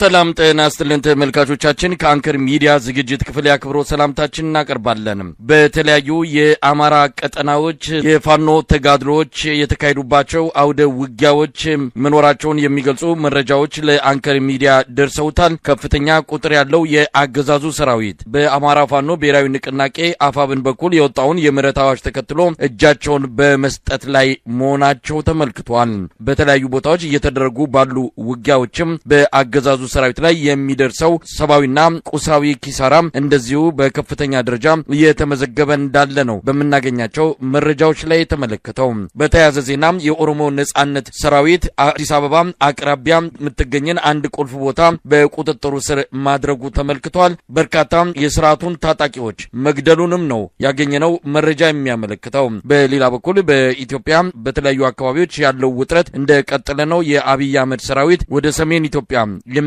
ሰላም ጤና ይስጥልን ተመልካቾቻችን፣ ከአንከር ሚዲያ ዝግጅት ክፍል የአክብሮት ሰላምታችን እናቀርባለን። በተለያዩ የአማራ ቀጠናዎች የፋኖ ተጋድሎዎች የተካሄዱባቸው አውደ ውጊያዎች መኖራቸውን የሚገልጹ መረጃዎች ለአንከር ሚዲያ ደርሰውታል። ከፍተኛ ቁጥር ያለው የአገዛዙ ሰራዊት በአማራ ፋኖ ብሔራዊ ንቅናቄ አፋብን በኩል የወጣውን የምህረት አዋጅ ተከትሎ እጃቸውን በመስጠት ላይ መሆናቸው ተመልክቷል። በተለያዩ ቦታዎች እየተደረጉ ባሉ ውጊያዎችም በአገዛዙ ሰራዊት ላይ የሚደርሰው ሰብአዊና ቁሳዊ ኪሳራ እንደዚሁ በከፍተኛ ደረጃ እየተመዘገበ እንዳለ ነው በምናገኛቸው መረጃዎች ላይ የተመለከተው። በተያያዘ ዜና የኦሮሞ ነጻነት ሰራዊት አዲስ አበባ አቅራቢያ የምትገኝን አንድ ቁልፍ ቦታ በቁጥጥሩ ስር ማድረጉ ተመልክቷል። በርካታ የስርዓቱን ታጣቂዎች መግደሉንም ነው ያገኘነው መረጃ የሚያመለክተው። በሌላ በኩል በኢትዮጵያ በተለያዩ አካባቢዎች ያለው ውጥረት እንደቀጠለ ነው። የአብይ አህመድ ሰራዊት ወደ ሰሜን ኢትዮጵያ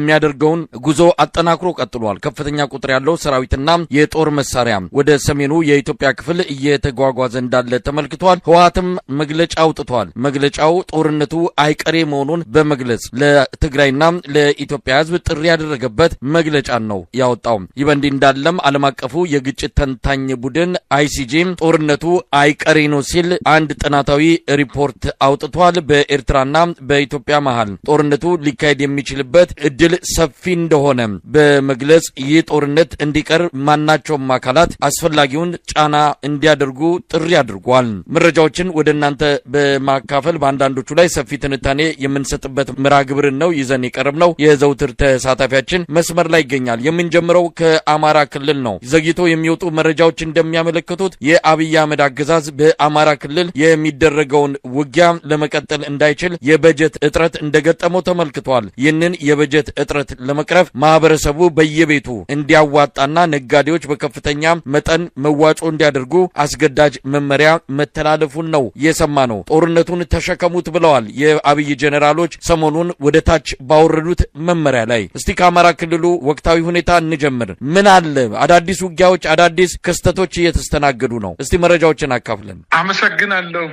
የሚያደርገውን ጉዞ አጠናክሮ ቀጥሏል። ከፍተኛ ቁጥር ያለው ሰራዊትና የጦር መሳሪያ ወደ ሰሜኑ የኢትዮጵያ ክፍል እየተጓጓዘ እንዳለ ተመልክቷል። ህወሓትም መግለጫ አውጥቷል። መግለጫው ጦርነቱ አይቀሬ መሆኑን በመግለጽ ለትግራይና ለኢትዮጵያ ህዝብ ጥሪ ያደረገበት መግለጫን ነው ያወጣው። ይህ በእንዲህ እንዳለም ዓለም አቀፉ የግጭት ተንታኝ ቡድን አይሲጂ ጦርነቱ አይቀሬ ነው ሲል አንድ ጥናታዊ ሪፖርት አውጥቷል። በኤርትራና በኢትዮጵያ መሃል ጦርነቱ ሊካሄድ የሚችልበት እድል ሰፊ እንደሆነ በመግለጽ ይህ ጦርነት እንዲቀር ማናቸውም አካላት አስፈላጊውን ጫና እንዲያደርጉ ጥሪ አድርጓል። መረጃዎችን ወደ እናንተ በማካፈል በአንዳንዶቹ ላይ ሰፊ ትንታኔ የምንሰጥበት መርሃ ግብርን ነው ይዘን የቀረብ ነው። የዘውትር ተሳታፊያችን መስመር ላይ ይገኛል። የምንጀምረው ከአማራ ክልል ነው። ዘግይቶ የሚወጡ መረጃዎች እንደሚያመለክቱት የአብይ አህመድ አገዛዝ በአማራ ክልል የሚደረገውን ውጊያ ለመቀጠል እንዳይችል የበጀት እጥረት እንደገጠመው ተመልክቷል። ይህንን የበጀት እጥረት ለመቅረፍ ማህበረሰቡ በየቤቱ እንዲያዋጣና ነጋዴዎች በከፍተኛ መጠን መዋጮ እንዲያደርጉ አስገዳጅ መመሪያ መተላለፉን ነው የሰማ ነው። ጦርነቱን ተሸከሙት ብለዋል የአብይ ጄኔራሎች ሰሞኑን ወደ ታች ባወረዱት መመሪያ ላይ። እስቲ ከአማራ ክልሉ ወቅታዊ ሁኔታ እንጀምር። ምን አለ? አዳዲስ ውጊያዎች፣ አዳዲስ ክስተቶች እየተስተናገዱ ነው። እስቲ መረጃዎችን አካፍለን። አመሰግናለሁ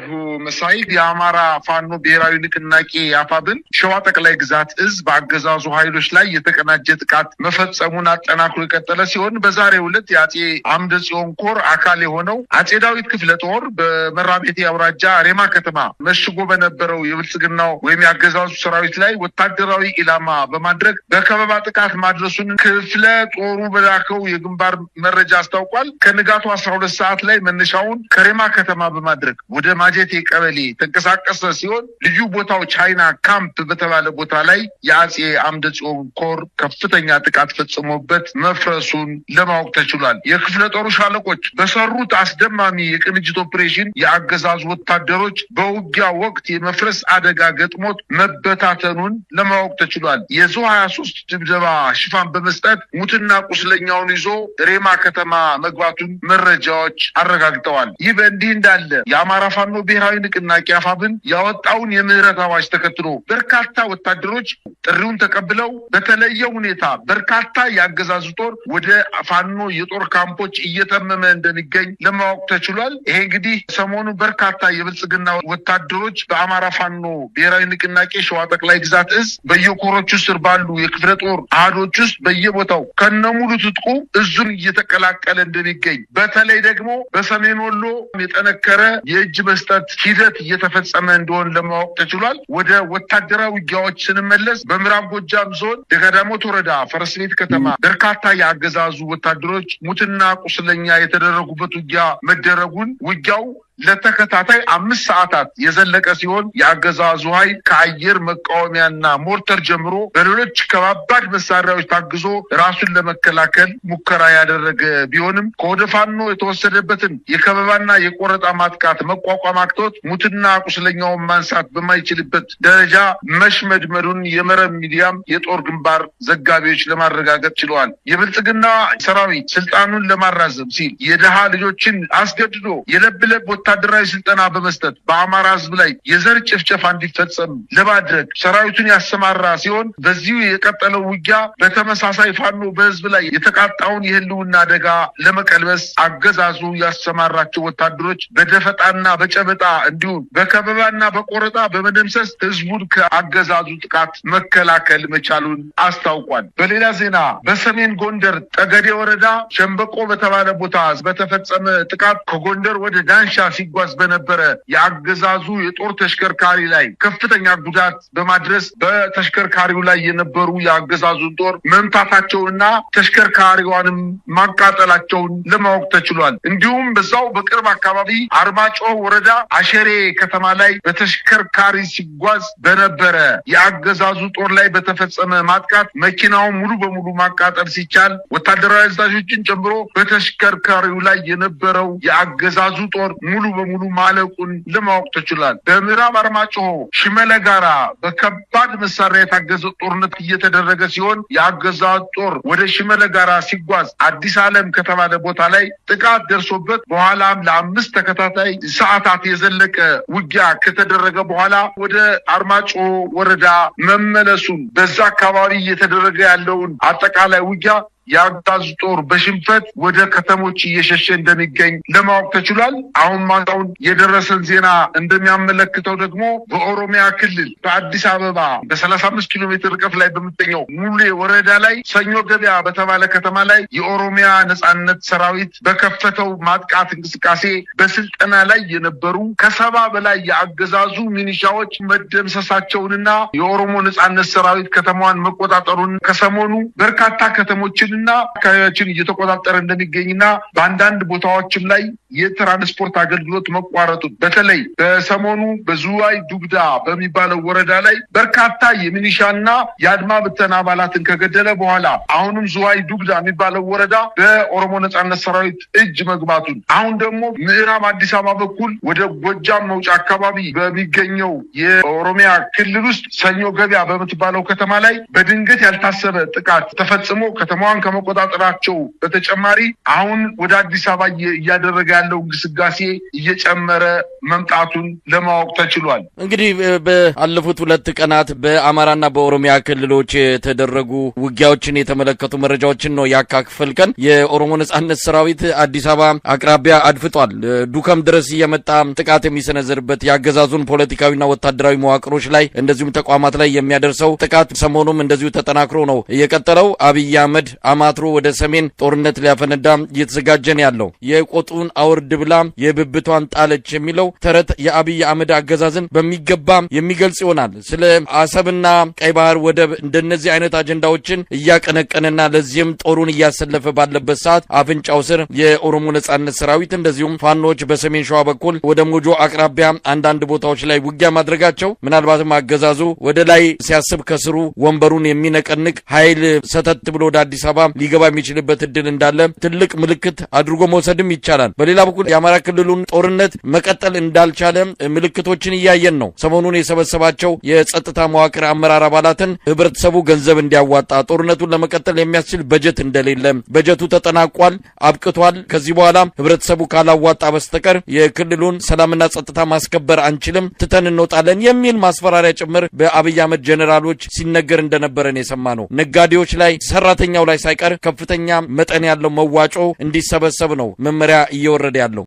መሳይ። የአማራ ፋኖ ብሔራዊ ንቅናቄ አፋብን ሸዋ ጠቅላይ ግዛት እዝ በአገዛዙ ኃይሎች ላይ የተቀናጀ ጥቃት መፈጸሙን አጠናክሮ የቀጠለ ሲሆን፣ በዛሬው ዕለት የአጼ አምደ ጽዮን ኮር አካል የሆነው አጼ ዳዊት ክፍለ ጦር በመራቤቴ አውራጃ ሬማ ከተማ መሽጎ በነበረው የብልጽግናው ወይም የአገዛዙ ሰራዊት ላይ ወታደራዊ ኢላማ በማድረግ በከበባ ጥቃት ማድረሱን ክፍለ ጦሩ በላከው የግንባር መረጃ አስታውቋል። ከንጋቱ 12 ሰዓት ላይ መነሻውን ከሬማ ከተማ በማድረግ ወደ ማጀቴ ቀበሌ ተንቀሳቀሰ ሲሆን፣ ልዩ ቦታው ቻይና ካምፕ በተባለ ቦታ ላይ የአጼ አምደ ጽዮን ኮር ከፍተኛ ጥቃት ፈጽሞበት መፍረሱን ለማወቅ ተችሏል። የክፍለ ጦሩ ሻለቆች በሰሩት አስደማሚ የቅንጅት ኦፕሬሽን የአገዛዙ ወታደሮች በውጊያ ወቅት የመፍረስ አደጋ ገጥሞት መበታተኑን ለማወቅ ተችሏል። የዙ 23 ድብደባ ሽፋን በመስጠት ሙትና ቁስለኛውን ይዞ ሬማ ከተማ መግባቱን መረጃዎች አረጋግጠዋል። ይህ በእንዲህ እንዳለ የአማራ ፋኖ ብሔራዊ ንቅናቄ አፋብን ያወጣውን የምህረት አዋጅ ተከትሎ በርካታ ወታደሮች ጥሪውን ተቀብለው በተለየ ሁኔታ በርካታ የአገዛዙ ጦር ወደ ፋኖ የጦር ካምፖች እየተመመ እንደሚገኝ ለማወቅ ተችሏል። ይሄ እንግዲህ ሰሞኑ በርካታ የብልጽግና ወታደሮች በአማራ ፋኖ ብሔራዊ ንቅናቄ ሸዋ ጠቅላይ ግዛት እዝ በየኮሮቹ ስር ባሉ የክፍለ ጦር አሃዶች ውስጥ በየቦታው ከነሙሉ ትጥቁ እዙን እየተቀላቀለ እንደሚገኝ፣ በተለይ ደግሞ በሰሜን ወሎ የጠነከረ የእጅ መስጠት ሂደት እየተፈጸመ እንደሆን ለማወቅ ተችሏል። ወደ ወታደራዊ ውጊያዎች ስንመለስ በምዕራብ ጎጃም ዞን ደጋዳሞት ወረዳ ፈረስ ቤት ከተማ በርካታ የአገዛዙ ወታደሮች ሙትና ቁስለኛ የተደረጉበት ውጊያ መደረጉን፣ ውጊያው ለተከታታይ 5 ሰዓታት የዘለቀ ሲሆን፣ የአገዛዙ ኃይል ከአየር መቃወሚያና ሞርተር ጀምሮ በሌሎች ከባባድ መሳሪያዎች ታግዞ ራሱን ለመከላከል ሙከራ ያደረገ ቢሆንም፣ ከወደ ፋኖ የተወሰደበትን የከበባና የቆረጣ ማጥቃት መቋቋም አቅቶት ሙትና ቁስለኛውን ማንሳት በማይችልበት ደረጃ መሽመድመዱን የመረብ ሚዲያም የጦር ግንባር ዘጋቢዎች ለማረጋገጥ ችለዋል። የብልጽግና ሰራዊት ስልጣኑን ለማራዘም ሲል የድሃ ልጆችን አስገድዶ የለብለብ ወታደራዊ ስልጠና በመስጠት በአማራ ህዝብ ላይ የዘር ጭፍጨፋ እንዲፈጸም ለማድረግ ሰራዊቱን ያሰማራ ሲሆን በዚሁ የቀጠለው ውጊያ በተመሳሳይ ፋኖ በህዝብ ላይ የተቃጣውን የህልውና አደጋ ለመቀልበስ አገዛዙ ያሰማራቸው ወታደሮች በደፈጣና በጨበጣ እንዲሁም በከበባና በቆረጣ በመደምሰስ ህዝቡን ከአገዛዙ ጥቃት መከላከል መቻሉን አስታውቋል። በሌላ ዜና በሰሜን ጎንደር ጠገዴ ወረዳ ሸምበቆ በተባለ ቦታ በተፈጸመ ጥቃት ከጎንደር ወደ ዳንሻ ሲጓዝ በነበረ የአገዛዙ የጦር ተሽከርካሪ ላይ ከፍተኛ ጉዳት በማድረስ በተሽከርካሪው ላይ የነበሩ የአገዛዙን ጦር መምታታቸውንና ተሽከርካሪዋንም ማቃጠላቸውን ለማወቅ ተችሏል። እንዲሁም በዛው በቅርብ አካባቢ አርማጮ ወረዳ አሸሬ ከተማ ላይ በተሽከርካሪ ሲጓዝ በነበረ የአገዛዙ ጦር ላይ በተፈጸመ ማጥቃት መኪናውን ሙሉ በሙሉ ማቃጠል ሲቻል ወታደራዊ አዛዦችን ጨምሮ በተሽከርካሪው ላይ የነበረው የአገዛዙ ጦር ሙሉ በሙሉ ማለቁን ለማወቅ ተችሏል። በምዕራብ አርማጭሆ ሽመለ ጋራ በከባድ መሳሪያ የታገዘ ጦርነት እየተደረገ ሲሆን የአገዛዙ ጦር ወደ ሽመለ ጋራ ሲጓዝ አዲስ ዓለም ከተባለ ቦታ ላይ ጥቃት ደርሶበት በኋላም ለ5 ተከታታይ ሰዓታት የዘለቀ ውጊያ ከተደረገ በኋላ ወደ አርማጭሆ ወረዳ መመለሱን በዛ አካባቢ እየተደረገ ያለውን አጠቃላይ ውጊያ የአገዛዙ ጦር በሽንፈት ወደ ከተሞች እየሸሸ እንደሚገኝ ለማወቅ ተችሏል። አሁን ማታውን የደረሰን ዜና እንደሚያመለክተው ደግሞ በኦሮሚያ ክልል በአዲስ አበባ በ35 ኪሎ ሜትር ርቀት ላይ በምትገኘው ሙሌ ወረዳ ላይ ሰኞ ገበያ በተባለ ከተማ ላይ የኦሮሚያ ነጻነት ሰራዊት በከፈተው ማጥቃት እንቅስቃሴ በስልጠና ላይ የነበሩ ከ70 በላይ የአገዛዙ ሚኒሻዎች መደምሰሳቸውንና የኦሮሞ ነጻነት ሰራዊት ከተማዋን መቆጣጠሩን ከሰሞኑ በርካታ ከተሞችን እና አካባቢዎችን እየተቆጣጠረ እንደሚገኝና በአንዳንድ ቦታዎችም ላይ የትራንስፖርት አገልግሎት መቋረጡ በተለይ በሰሞኑ በዙዋይ ዱግዳ በሚባለው ወረዳ ላይ በርካታ የሚኒሻና የአድማ ብተና አባላትን ከገደለ በኋላ አሁንም ዙዋይ ዱግዳ የሚባለው ወረዳ በኦሮሞ ነጻነት ሰራዊት እጅ መግባቱን አሁን ደግሞ ምዕራብ አዲስ አበባ በኩል ወደ ጎጃም መውጫ አካባቢ በሚገኘው የኦሮሚያ ክልል ውስጥ ሰኞ ገበያ በምትባለው ከተማ ላይ በድንገት ያልታሰበ ጥቃት ተፈጽሞ ከተማዋን ከመቆጣጠራቸው በተጨማሪ አሁን ወደ አዲስ አበባ እያደረገ ያለው ግስጋሴ እየጨመረ መምጣቱን ለማወቅ ተችሏል። እንግዲህ ባለፉት 2 ቀናት በአማራና በኦሮሚያ ክልሎች የተደረጉ ውጊያዎችን የተመለከቱ መረጃዎችን ነው ያካፈልከን። የኦሮሞ ነጻነት ሰራዊት አዲስ አበባ አቅራቢያ አድፍጧል። ዱከም ድረስ እየመጣ ጥቃት የሚሰነዝርበት ያገዛዙን ፖለቲካዊና ወታደራዊ መዋቅሮች ላይ እንደዚሁም ተቋማት ላይ የሚያደርሰው ጥቃት ሰሞኑም እንደዚሁ ተጠናክሮ ነው የቀጠለው። አብይ አህመድ አማትሮ ወደ ሰሜን ጦርነት ሊያፈነዳ እየተዘጋጀ ነው ያለው። የቆጡን አውርድ ብላ የብብቷን ጣለች የሚለው ተረት የአብይ አህመድ አገዛዝን በሚገባ የሚገልጽ ይሆናል። ስለ አሰብና ቀይ ባህር ወደብ እንደነዚህ አይነት አጀንዳዎችን እያቀነቀነና ለዚህም ጦሩን እያሰለፈ ባለበት ሰዓት አፍንጫው ስር የኦሮሞ ነጻነት ሰራዊት እንደዚሁም ፋኖች በሰሜን ሸዋ በኩል ወደ ሞጆ አቅራቢያ አንዳንድ ቦታዎች ላይ ውጊያ ማድረጋቸው ምናልባትም አገዛዙ ወደ ላይ ሲያስብ ከስሩ ወንበሩን የሚነቀንቅ ኃይል ሰተት ብሎ ወደ አዲስ አበባ ሊገባ የሚችልበት እድል እንዳለ ትልቅ ምልክት አድርጎ መውሰድም ይቻላል። በሌላ በኩል የአማራ ክልሉን ጦርነት መቀጠል እንዳልቻለ ምልክቶችን እያየን ነው። ሰሞኑን የሰበሰባቸው የጸጥታ መዋቅር አመራር አባላትን ህብረተሰቡ ገንዘብ እንዲያዋጣ ጦርነቱን ለመቀጠል የሚያስችል በጀት እንደሌለ፣ በጀቱ ተጠናቋል፣ አብቅቷል፣ ከዚህ በኋላ ህብረተሰቡ ካላዋጣ በስተቀር የክልሉን ሰላምና ጸጥታ ማስከበር አንችልም፣ ትተን እንወጣለን የሚል ማስፈራሪያ ጭምር በአብይ አህመድ ጀነራሎች ሲነገር እንደነበረን የሰማነው። ነጋዴዎች ላይ ሰራተኛው ላይ ሳይቀር ከፍተኛ መጠን ያለው መዋጮ እንዲሰበሰብ ነው መመሪያ እየወረደ ያለው።